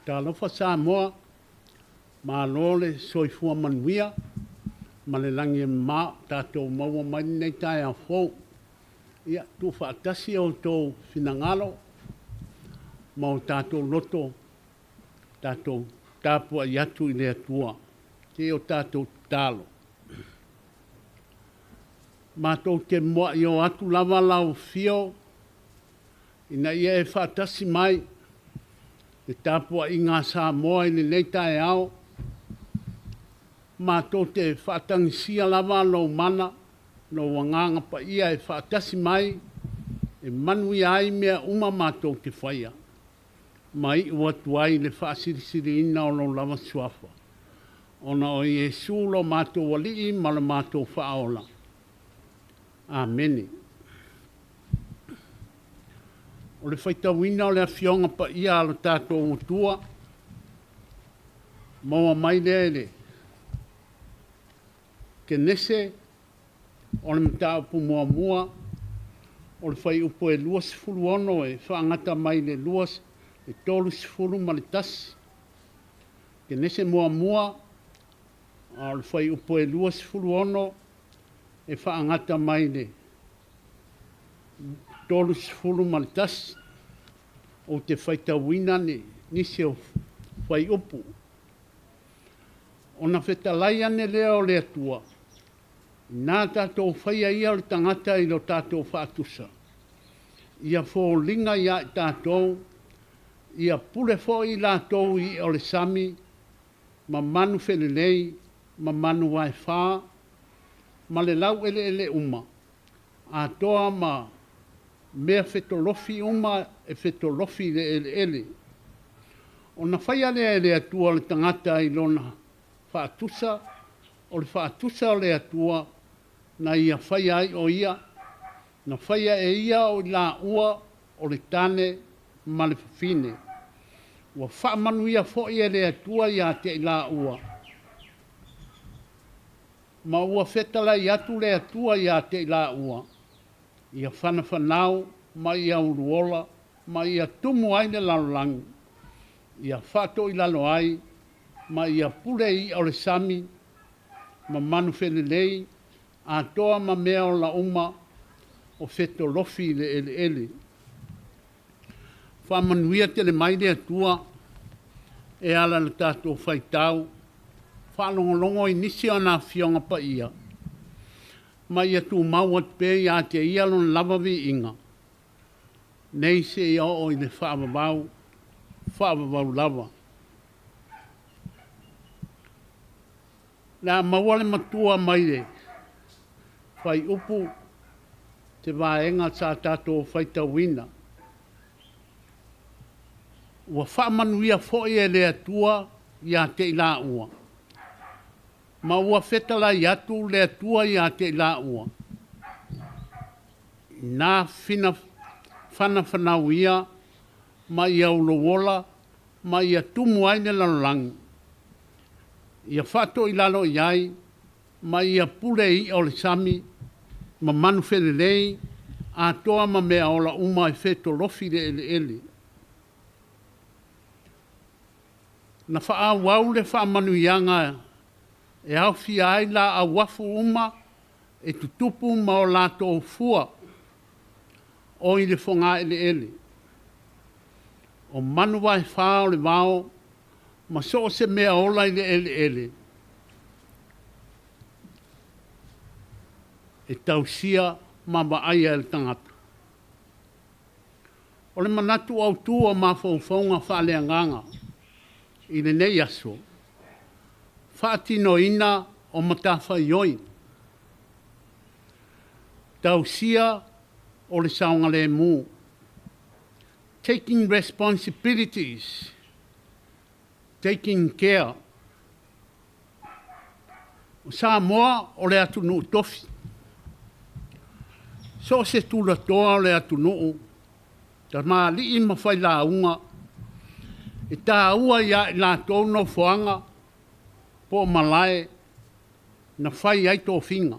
Talofa Samoa, malo le soifua manuia ma le lagi e mama o tatou maua mai lenei taeao fou. Ia, tuufaatasi outou finagalo ma o tatou loto, tatou tapuai atu i le Atua. Se i o tatou tatalo. Matou te muai o atu lava lau afio ina ia e faatasi mai le tapuaiga a Samoa i lenei taeao. Matou te faatagisia lava lou mana, lou Agaga Paia e faatasi mai e manuia ai mea uma matou te faia, ma iu atu ai i le faasilisiliina o lou lava Suafa, ona o Iesu lo matou Alii ma lo matou Faaola. Amene. O le faitauina o le Afioga Paia a lo tatou Atua, maua mai lea i le Kenese o le mataupu muamua o le fuaiupu e 26 e faagata mai le 31. Kenese muamua o le fuaiupu e 26 e faagata mai le 31. Ou te faitauina nisi o fuaiupu. Ona fetalai ane lea o le Atua, Inā tatou faia ia o le tagata i lo tatou faatusa, ia foliga ia i tatou, ia pule foi i latou i i'a o le sami, ma manu felelei, ma manu vaefa, ma le laueleele uma, atoa ma mea fetolofi uma e fetolofi i le eleele. Ona faia lea e le Atua le tagata i lona faatusa, o le faatusa o le Atua na ia faia ai o ia, na faia e ia o i laua o le tane ma le fafine. Ua faamanuia foi e le Atua ia te i laua, ma ua fetalai atu le Atua ia te i laua, ia fanafanau ma ia uluola ma ia tumu ai le lalolagi, ia faatoilalo ai ma ia pule i i'a o le sami ma manu felelei atoa ma mea ola uma o fetolofi i le eleele. Faamanuia tele mai le Atua e ala i le tatou faitau faalogologo i nisi o ana Afioga Paia, ma ia tumau atu pea ia te Ia Lona lava viiga, nei seia oo i le faavavau, faavavau lava. O le a maua le matua mai le fuaiupu se vaega sa tatou faitauina. Ua faamanuia foi e le Atua ia te i laua, ma ua fetalai atu le Atua ia te i laua, Ina fanafanau ia ma ia ulouola ma ia tumu ai le lalolagi, ia faatoilalo i ai ma ia pule i i'a o le sami ma manu felelei atoa ma mea ola uma e fetolofi i le eleele. Na faaauau le faamanuiaga e aofia ai laau afu uma e tutupu ma o latou fua o i le fogaeleele, o manu vaefa o le vao ma so o se mea ola i le eleele e tausia ma vaaia e le tagata. O le manatu autu o mafaufauga faaleagaga i lenei aso, faatinoina o matafaioi, tausia o le saogalemu, taking responsibilities, taking care. O Samoa o le atunuu tofi. So o se tulatoa o le atunuu, tamalii ma failauga, e taua ia i latou nofoaga po o malae na fai ai tofiga.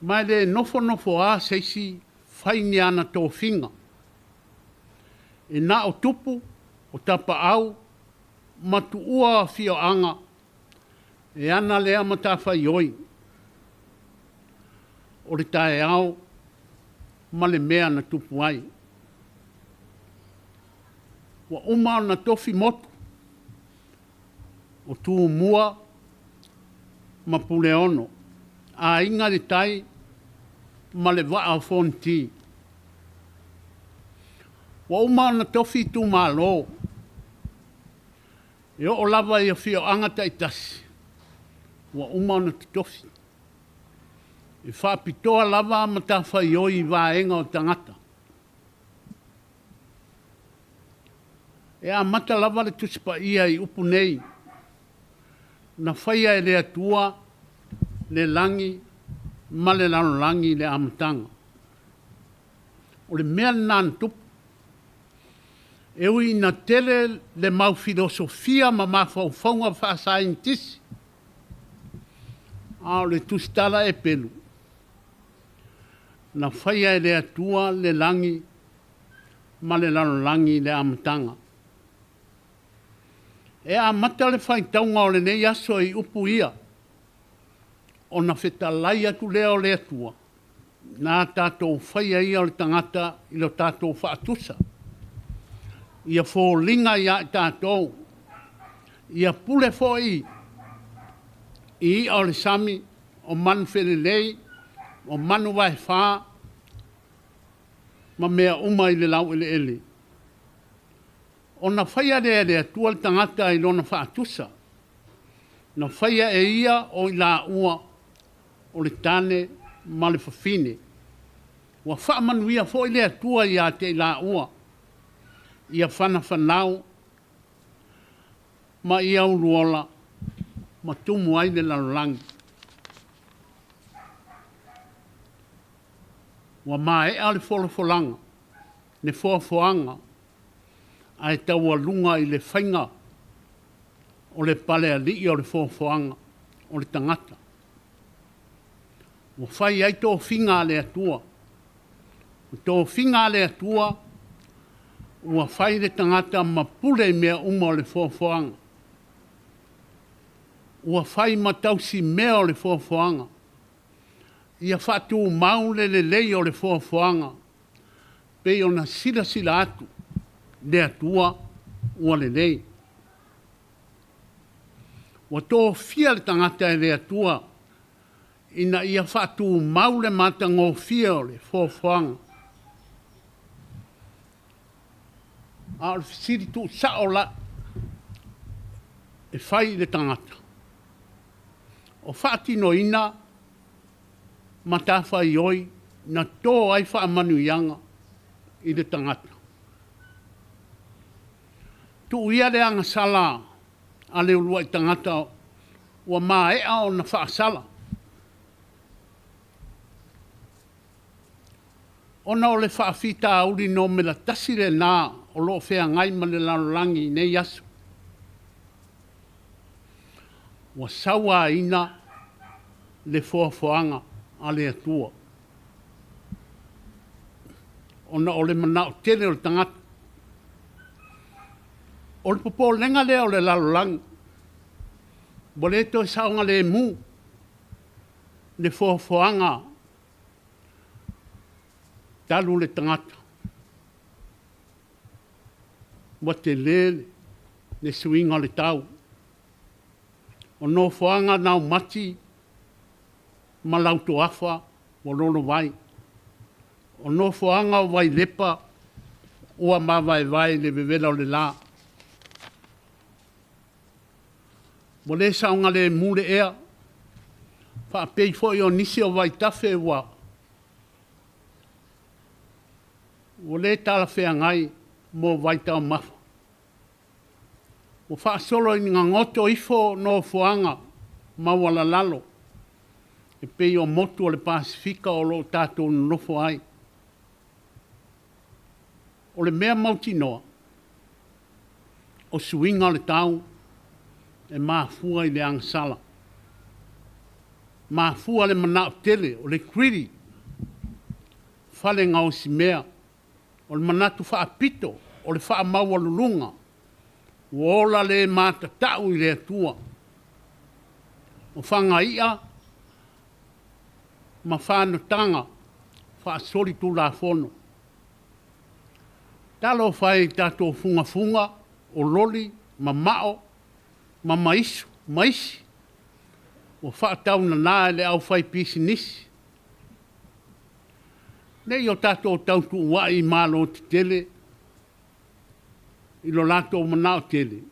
Ma e le nofonofoā se isi fai ni ana tofiga. E na o tupu o Tapaau ma Tuua afioaga e ana lea matafaioi o le taeao ma le mea na tupu ai. Ua uma ona tofi motu o Tumua ma Puleono, Aiga i le Tai ma le Vaa o Fonoti. Ua uma ona tofi itumalo e oo lava i afioaga taitasi, ua uma ona totofi. E faapitoa lava matafaioi i vaega o tagata. E amata lava le Tusi Paia i upu nei, na faia e le Atua le lagi ma le lalolagi i le amataga. O le mea lena na tupu. E ui ina tele le mau filosofia ma mafaufauga faasaienitisi, a o le tusitala e pelu, na faia e le Atua le lagi ma le lalolagi i le amataga. E amata le faitauga o lenei aso i upu ia, ona fetalai atu lea o le Atua, na tatou faia ia o le tagata i lo tatou faatusa, ia foliga ia i tatou, ia pule foi i i'a o le sami, o manufelelei, o manuvaefa ma mea uma i le laueleele. Ona faia lea e le Atua le tagata i lona faatusa, na faia e ia o i laua o le tane ma le fafine. Ua faamanuia foi le Atua ia te i laua, ia fanafanau ma ia uluola ma tumu ai le lalolagi. Ua maea le folafolaga, le foafoaga, ae taualuga i le faiga o le palealii o le foafoaga o le tagata. Ua fai ai tofiga a le Atua. O tofiga a le Atua ua fai le tagata ma pule i mea uma o le foafoaga. Ua fai ma tausimea o le foafoaga. Ia faatumau le lelei o le foafoaga pei ona silasila atu le Atua ua lelei. Ua tofia le tagata e le Atua ina ia faatumau le matagofie o le foafoaga. A o le fesili tuusao la e fai i le tagata, o faatinoina matafaioi na to ai faamanuiaga i le tagata. Tuu ia le agasala a le uluai tagata ua maea ona faasala, ona o le faafitauli numera tasi lena o lo o feagai ma le lalolagi i nei aso, ua sauaina le foafoaga a le Atua, ona o le manao tele o le tagata. O le popolega lea o le lalolagi, ua le toe saogalemu le foafoaga talu le tagata, ua tele le suiga o le tau. O nofoaga na aumati ma Lautoafa ua lolovai. O nofoaga o Vailepa ua mavaevae i le vevela o le la. Ua le saogalemu le ea, faapei foi o nisi o vaitafe ua le talafeagai mo vaitaumafa. Ua faasolo ina goto ifo nofoaga maualalalo e pei o motu o le Pasefika o lo o tatou nonofo ai. O le mea mautinoa, o suiga o le tau e mafua i le agasala, mafua le manao tele, o le greedy, fale gaosimea, o le manatu faapito, o le faamaualuluga. Ua ola le matatau i le Atua. O fagaia ma fanotaga faasolitulafono. Talofa e i tatou fugafuga, o loli, ma mao, ma maisu, ma isi ua faataunana e le aufaipisinisi. Ne i o tatou tautuua'i i malo tetele i lo latou manao tele.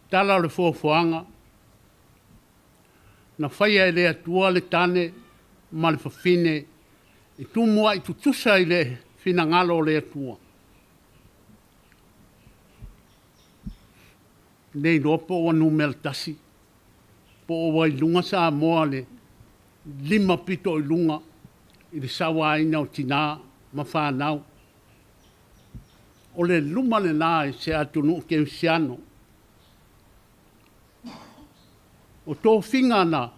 Tala o le foafoaga, na faia e le Atua le tane ma le fafine e tumuai tutusa i le finagalo o le Atua. Le iloa po ua numera 1 po o ua i luga Samoa i le 5 pito i luga i le sauaina o tina ma fanau. O le luma lena i se atunuu kerisiano. O tofiga na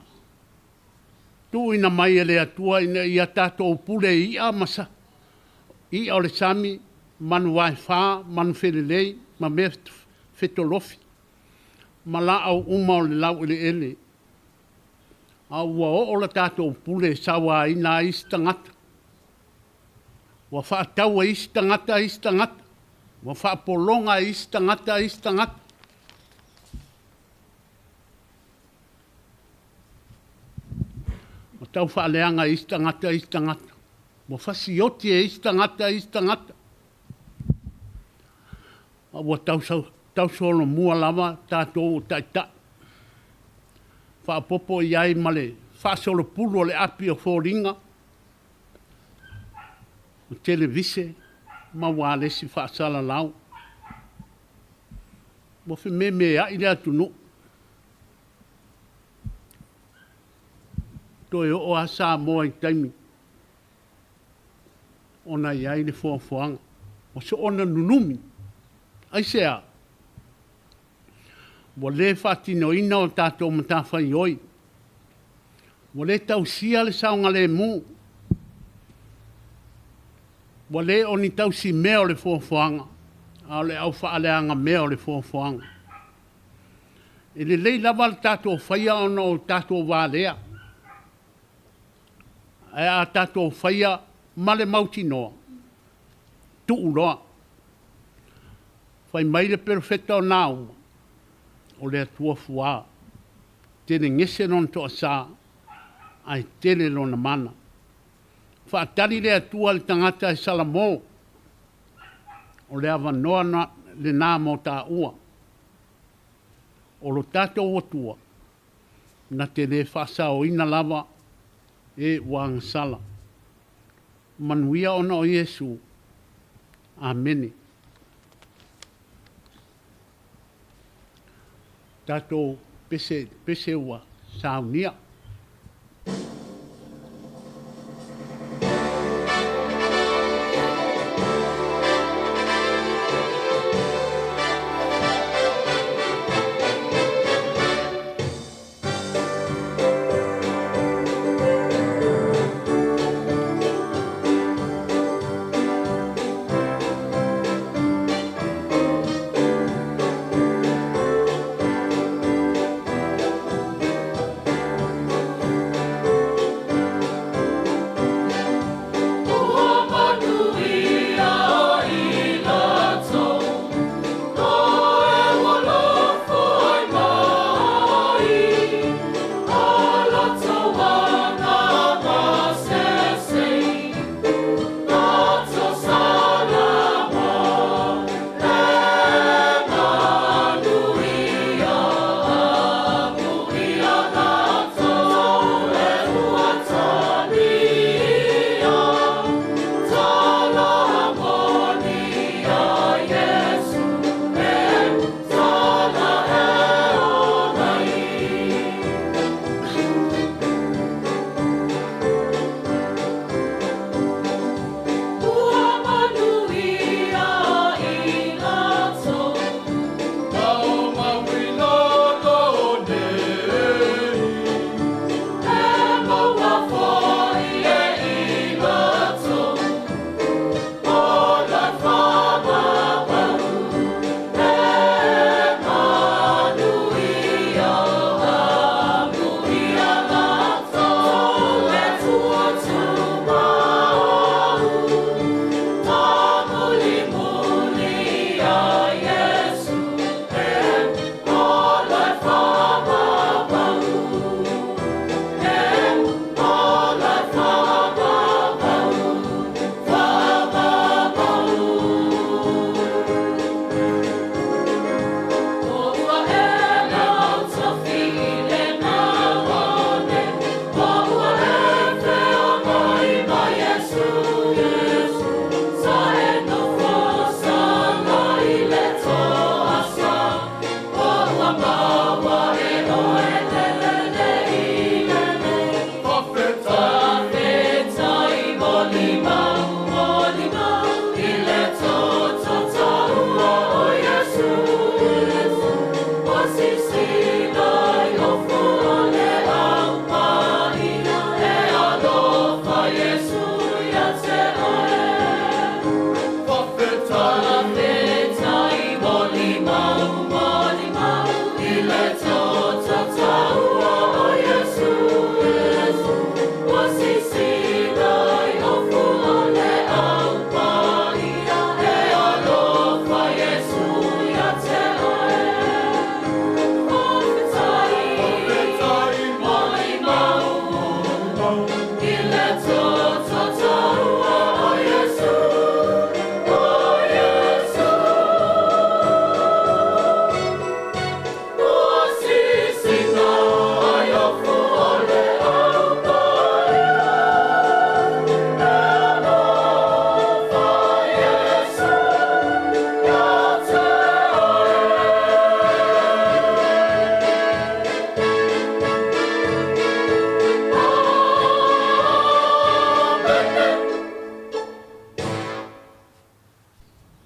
tuuina mai e le Atua ina ia tatou pule i i'a o le sami, manuvaefa, manufelelei ma mea fetolofi ma laau uma o le laueleele, a ua oo le tatou pule e sauaina ai isi tagata, ua faatau e isi tagata isi tagata, ua faapologa e isi tagata isi tagata. Ua taufaaleaga e isi tagata isi tagata, ua fasioti e isi tagata isi tagata, a ua tausolomua lava tatou o taitai, faaopoopo i ai ma le faasolopulu o le api o foliga, o televise ma ualesi faasalalau. Ua fememeai le atunuu. Toe oo lava Samoa i taimi ona e i ai le foafoaga. Ua soona nunumi. Aisea? Ua le faatinoina a tatou matafaioi, ua le tausia le saogalemu, ua le o ni tausimea o le foafoaga, a o le au faaleagamea o le foafoaga. E lelei lava le tatou faia ona o tatou valea, ae a tatou faia ma le mautinoa, tuu loa. Fai mai le Perofeta o Nauma, o le Atua fua, telegese lona toasa ae tele lona mana. Faatali le Atua i le tagata e salamo, o le avanoa lena mo taua. O lo tatou Atua, na te le faasaoina lava e ua agasala. Manuia ona o Iesu. Amene. Tatou pese, pese ua saunia.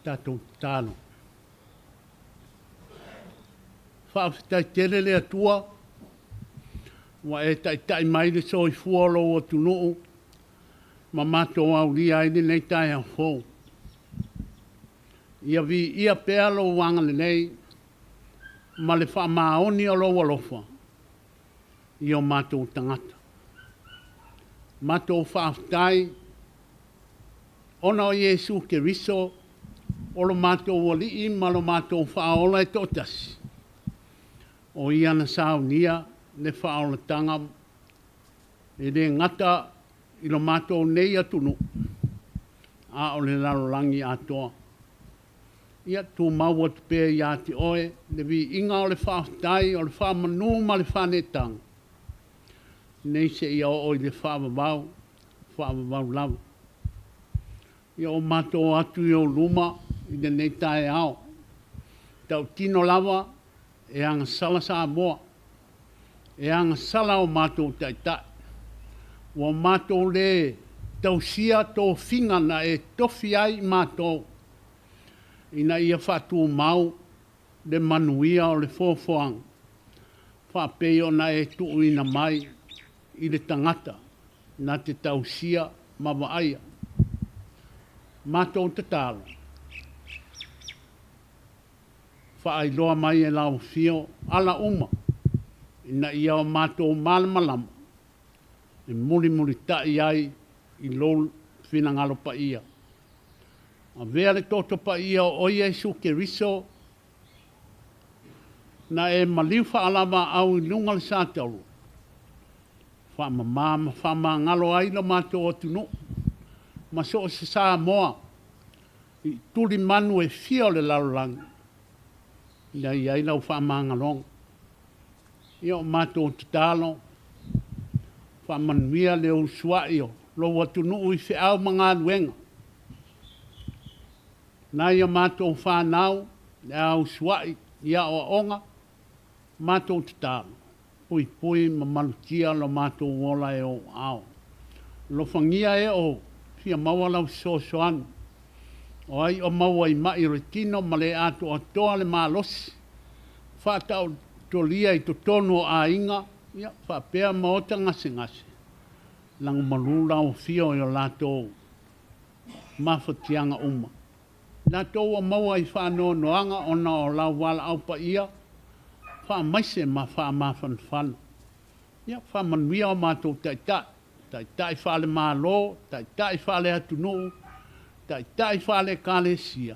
Tatou tatalo. Faafetai tele le Atua ua e taitai mai le soifua o lou atunuu ma matou aulia ai lenei taeao fou. Ia viia pea lou agalelei ma le faamaoni o lou alofa i o matou tagata. Matou faafetai ona o Iesu Keriso o lo matou Alii ma lo matou Faaola e toatasi, o Ia na saunia le faaolataga e le gata i lo matou nei atunuu, a o le lalolagi atoa. Ia tumau atu pea ia te Oe le viiga o le faafetai, o le faamanu ma le faaneetaga, nei seia oo i le faavavau, faavavau lava. Ia o matou o atu i ou luma i lenei taeao, tautino lava e agasala Samoa, e agasala o matou taitai, ua matou le tausia tofiga na e tofi ai i matou ina ia faatumau le manuia o le foafoaga faapei ona e tuuina mai i le tagata na te tausia ma vaaia. Matou tatalo, faailoa mai e lau Afio ala uma ina ia o matou malamalama e mulimulitai ai i lou finagalo paia. Avea le toto paia o oe Iesu Keriso na e maliu faalavaau i luga o le satauro, faamama ma faamagalo ai lo matou atunuu ma so o se Samoa i tulimanu e fia o le lalolagi, ina ia i ai lau faamagaloga. Ia o matou tatalo, faamanuia le usuai o lou atunuu i feau ma galuega. Nai a matou fanau le a usuai i aoaoga, matou tatalo, puipui ma malutia lo matou ola e ou aao. Alofagia e o fia maua lau fesoasoani, o ai o maua i ma'i o le tino ma le atoatoa le malosi, faataotolia i totonu o aiga, ia, faapea maota gasegase, lagomalu lau Afio i o latou mafatiaga uma. Latou ua maua i faanoanoaga ona o lau valaau paia, faamaise ma faamafanafana. Ia, faamanuia o matou taitai, taitai faale-Malo, taitai faale-atunuu, taitai faale-Ekalesia,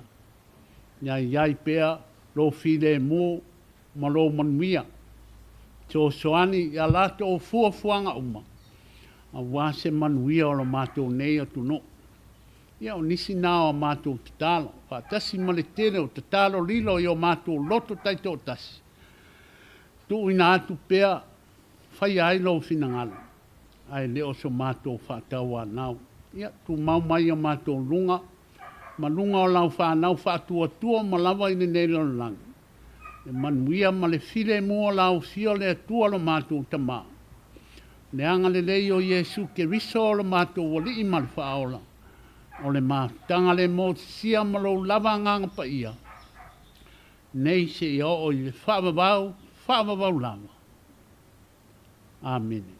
ia i ai pea lou filemu ma lou manuia. Fesoasoani i a latou fuafuaga uma, aua se manuia o lo matou nei atunuu. Ia, o nisi na o a matou tatalo, faatasi ma le tele o tatalo lilo i o matou loto taitoatasi, tuuina atu pea, faia ai lou finagalo, ae le o so matou faatauanau. Ia, tumau mai i o matou luga, ma luga o lau fanau faatuatua uma lava i lenei lalolagi, le manuia ma le filemu o lau Afio le Atua lo matou Tama, le agalelei o Iesu Keriso o lo matou Alii ma le Faaola, o le mafutaga le motisia ma lou lava Agaga Paia, nei seia oo i le faavavau, faavavau lava. Amene.